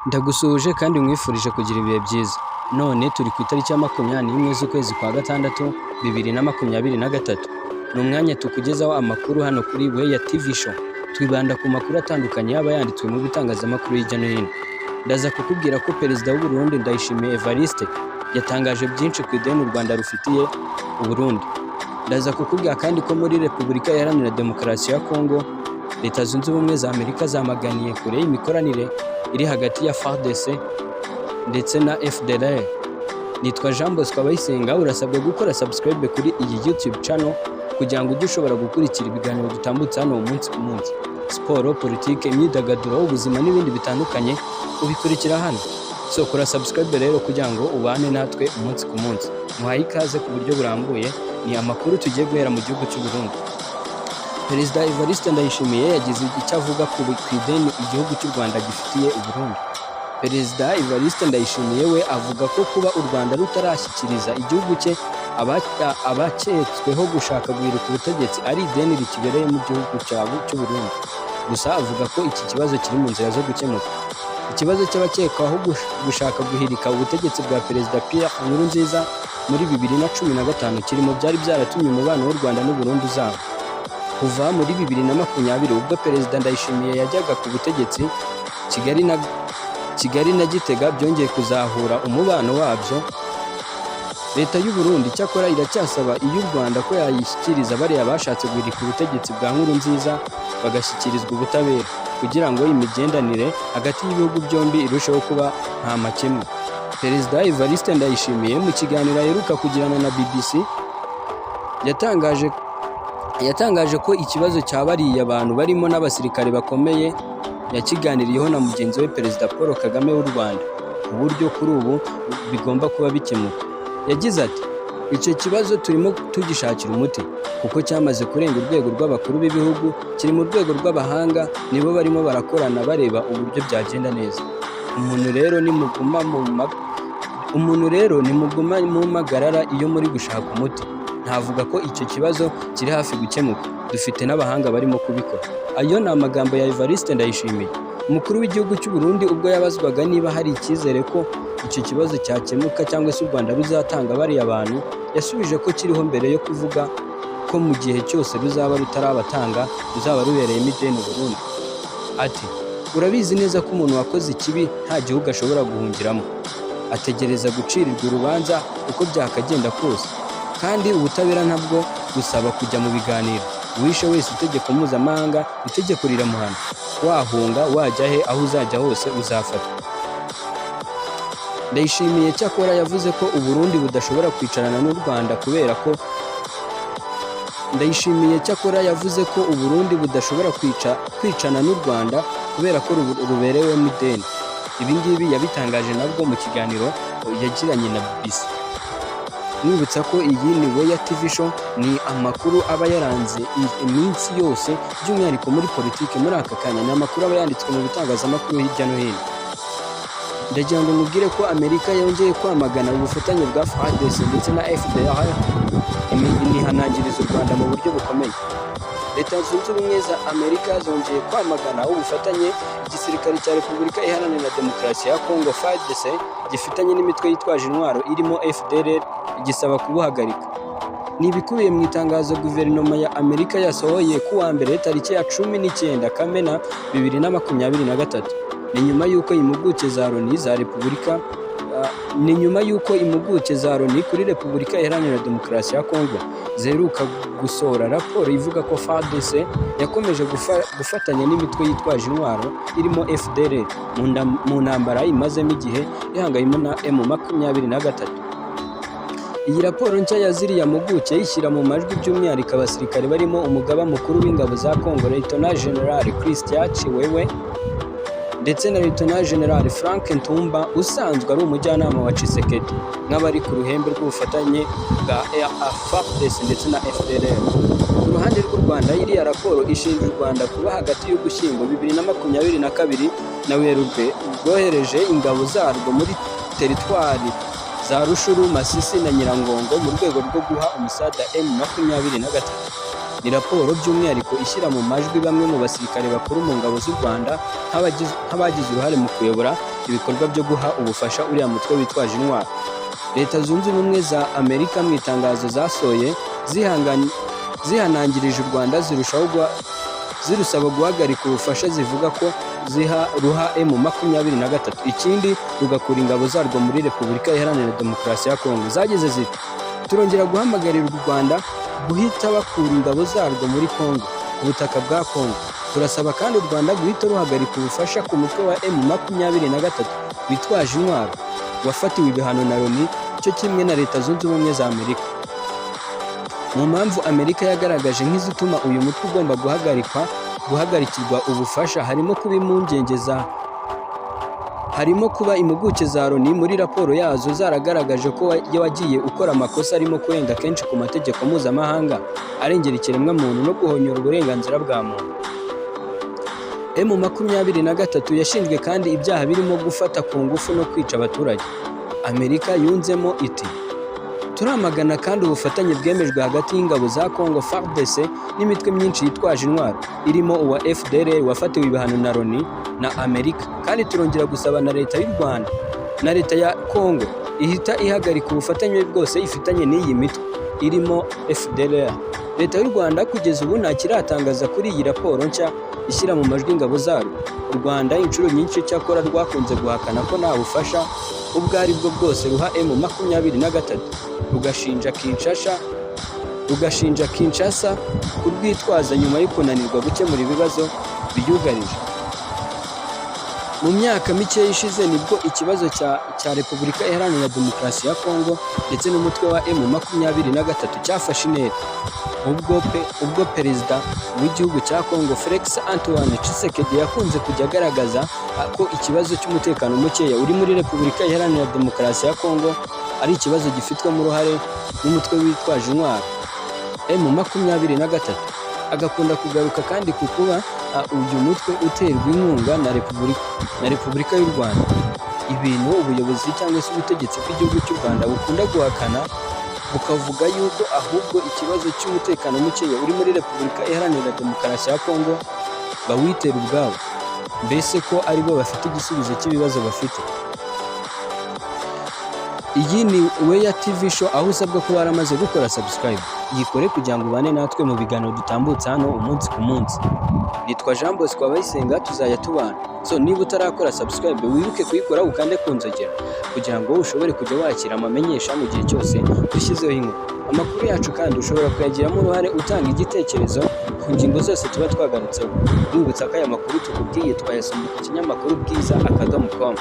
Ndagusuhuje kandi nkwifurije kugira ibihe byiza. None turi ku itariki ya 21 z'ukwezi kwa gatandatu 2023. Ni umwanya tukugezaho amakuru hano kuri Weya TV Show. Twibanda ku makuru atandukanye yaba yanditswe mu bitangazamakuru hirya no hino. Ndaza kukubwira ko Perezida w'u Burundi Ndayishimiye Evariste yatangaje byinshi ku ideni u Rwanda rufitiye u Burundi. Ndaza kukubwira kandi ko muri Repubulika Iharanira Demokarasi ya Kongo, Leta Zunze Ubumwe za Amerika zamaganiye kure imikoranire iri hagati ya FARDC ndetse na FDLR. Nitwa Jean Bosco Abayisenga, urasabwa gukora subscribe kuri iyi YouTube channel kugira ngo ujye ushobora gukurikira ibiganiro dutambutse hano umunsi ku munsi. Siporo, politike, imyidagaduro, ubuzima n'ibindi bitandukanye ubikurikira hano. So kora subscribe rero kugira ngo ubane natwe umunsi ku munsi. Muhaye ikaze ku buryo burambuye, ni amakuru tugiye guhera mu gihugu cy'u Burundi. Perezida Evariste Ndayishimiye yagize icyo avuga ku ideni igihugu cy'u Rwanda gifitiye u Burundi. Perezida Evariste Ndayishimiye we avuga ko kuba u Rwanda rutarashyikiriza igihugu cye abaketsweho gushaka guhirika ubutegetsi ari ideni rikibereye mu gihugu cy'u Burundi. Gusa avuga ko iki kibazo kiri mu nzira zo gukemuka. Ikibazo cy'abakekwaho gushaka guhirika ubutegetsi bwa Perezida Pierre Nkurunziza muri 2015 kiri mu byari byaratumye umubano w'u Rwanda n'u Burundi uzamba. Kuva muri 2020 ubwo Perezida Ndayishimiye yajyaga ku butegetsi, Kigali na Gitega byongeye kuzahura umubano wabyo. Leta y'u Burundi icyakora iracyasaba iy'u Rwanda ko yayishyikiriza bariya bashatse guhirika ubutegetsi bwa Nkurunziza bagashyikirizwa ubutabera kugira ngo imigenderanire hagati y'ibihugu byombi irusheho kuba nta makemwa. Perezida Evariste Ndayishimiye mu kiganiro aheruka kugirana na BBC yatangaje ko ikibazo cya bariya bantu barimo n'abasirikare bakomeye yakiganiriyeho na mugenzi we Perezida Paul Kagame w'u Rwanda, ku buryo kuri ubu bigomba kuba bikemuka. Yagize ati: "Icyo kibazo turimo tugishakira umuti kuko cyamaze kurenga urwego rw'abakuru b'ibihugu, kiri mu rwego rw'abahanga, nibo barimo barakorana bareba uburyo byagenda neza. Umuntu rero nimuguma mu mpagarara iyo muri gushaka umuti. Ntavuga ko icyo kibazo kiri hafi gukemuka, dufite n'abahanga barimo kubikora." Ayo ni amagambo ya Evariste Ndayishimiye. Umukuru w'igihugu cy'u Burundi ubwo yabazwaga niba hari icyizere ko icyo kibazo cyakemuka cyangwa se u Rwanda ruzatanga bariya bantu, yasubije ko kiriho mbere yo kuvuga ko mu gihe cyose ruzaba rutarabatanga ruzaba rubereyemo ideni u Burundi. Ati: "Urabizi neza ko umuntu wakoze ikibi nta gihugu ashobora guhungiramo, ategereza gucirirwa urubanza uko byakagenda kose, kandi ubutabera ntabwo gusaba kujya mu biganiro. Uwishe wese itegeko mpuzamahanga, itegeko riramuhana. Wahunga wajya he, aho uzajya hose uzafatwa." Ndayishimiye cyakora yavuze ko u Burundi budashobora kwicarana n'u Rwanda kubera ko Ndayishimiye cyakora yavuze ko u Burundi budashobora kwicana n'u Rwanda kubera ko ruberewemo ideni. Ibi ngibi yabitangaje nabwo mu kiganiro yagiranye na BBC. Mwibutsa ko iyi ni Weya TV Show, ni amakuru aba yaranze iminsi yose, by'umwihariko muri politiki muri aka kanya, ni amakuru aba yanditswe mu bitangazamakuru hirya no hino. Ndagira ngo nkubwire ko Amerika yongeye kwamagana ubufatanye bwa FARDC ndetse na FDLR, inihanangiriza u Rwanda mu buryo bukomeye. Leta Zunze Ubumwe za Amerika zongeye kwamagana ubufatanye igisirikare cya Repubulika Iharanira Demokarasi ya Kongo FARDC gifitanye n'imitwe yitwaje intwaro irimo FDLR, igisaba kubuhagarika. Ni ibikubiye mu itangazo guverinoma ya Amerika yasohoye ku wa mbere tariki ya 19 Kamena 2023. Ni nyuma y'uko impuguke za Loni kuri Repubulika Iharanira Demokarasi ya Kongo ziheruka gusohora raporo ivuga ko FARDC yakomeje gufatanya n'imitwe yitwaje intwaro irimo FDLR mu ntambara imazemo igihe ihanganyemo na M23. Iyi raporo nshya ya ziriya mpuguke ishyira mu majwi by'umwihariko abasirikare barimo umugaba mukuru w'ingabo za Congo Lieutenant General Christian Tshiwewe ndetse na Lieutenant General Frank Ntumba usanzwe ari umujyanama wa Tshisekedi, nk'abari ku ruhembe rw'ubufatanye bwa FARDC ndetse na FDLR. Ku ruhande rw'u Rwanda, iriya raporo ishinja u Rwanda kuba hagati y'Ugushyingo 2022 na Werurwe rwohereje ingabo zarwo muri teritwari za Rutshuru, Masisi na Nyiragongo mu rwego rwo guha umusada M23. Ni raporo by'umwihariko ishyira mu majwi bamwe mu basirikare bakuru mu ngabo z'u Rwanda nk'abagize uruhare mu kuyobora ibikorwa byo guha ubufasha uriya mutwe witwaje intwaro. Leta Zunze Ubumwe za Amerika mu itangazo zasohoye zihanangirije u Rwanda, zirusaba guhagarika ubufasha zivuga ko ziha ruha M23, ikindi rugakura ingabo zarwo muri Repubulika Iharanira Demokarasi ya Kongo. Zagize ziti: "Turongera guhamagarira u Rwanda guhita bakura ingabo zarwo muri Kongo, ku butaka bwa Kongo. Turasaba kandi u Rwanda guhita ruhagarika ubufasha ku mutwe wa M23 witwaje intwaro wafatiwe ibihano na Loni cyo kimwe na Leta Zunze Ubumwe za Amerika." Mu mpamvu Amerika yagaragaje nk'izituma uyu mutwe ugomba guhagarikirwa ubufasha harimo kuba impuguke za Loni muri raporo yazo zaragaragaje ko wagiye ukora amakosa arimo kurenga kenshi ku mategeko mpuzamahanga arengera ikiremwamuntu no guhonyora uburenganzira bwa muntu. M23 yashinjwe kandi ibyaha birimo gufata ku ngufu no kwica abaturage. Amerika yunzemo iti: "Turamagana kandi ubufatanye bwemejwe hagati y'ingabo za Congo FARDC n'imitwe myinshi yitwaje intwaro irimo uwa FDLR wafatiwe ibihano na Loni na Amerika. Kandi turongera gusaba na leta y'u Rwanda na leta ya Congo ihita ihagarika ubufatanye bwose ifitanye n'iyi mitwe irimo FDLR." Leta y'u Rwanda kugeza ubu nta kiratangaza kuri iyi raporo nshya ishyira mu majwi ingabo zarwo. U Rwanda inshuro nyinshi cyakora rwakunze guhakana ko nta bufasha ubwo ari bwo bwose ruha M23, rugashinja Kinshasa kurwitwaza nyuma yo kunanirwa gukemura ibibazo biyugarije. Mu myaka mike ishize nibwo ikibazo cya Repubulika Iharanira Demokarasi ya Kongo ndetse n'umutwe wa M23 cyafashe intera, ubwo perezida w'igihugu cya Kongo Felix Antoine Tshisekedi yakunze kujya agaragaza ko ikibazo cy'umutekano mukeya uri muri Repubulika Iharanira Demokarasi ya Kongo ari ikibazo gifitwemo uruhare n'umutwe witwaje intwaro M23. Agakunda kugaruka kandi ku kuba uyu mutwe uterwa inkunga na Repubulika y'u Rwanda, ibintu ubuyobozi cyangwa se ubutegetsi bw'igihugu cy'u Rwanda bukunda guhakana, bukavuga yuko ahubwo ikibazo cy'umutekano mukeya uri muri Repubulika Iharanira Demokarasi ya Kongo bawitera ubwabo, mbese ko aribo bafite igisubizo cy'ibibazo bafite. Iyi ni Weya TV Show, aho usabwa kuba waramaze gukora subscribe. Yikore kugira ngo ubane natwe mu biganiro dutambutsa hano umunsi ku munsi. Nitwa Jean Bosco Abayisenga, tuzajya tubana. So niba utarakora subscribe, wibuke kuyikora, ukande ku nzogera kugira ngo ushobore kujya wakira amamenyesha mu gihe cyose dushyizeho inkuru. Amakuru yacu kandi ushobora kuyagiramo uruhare utanga igitekerezo ku ngingo zose tuba twagarutseho. Nkwibutsa ko aya makuru tukubwiye twayasomye ku kinyamakuru Bwiza.com.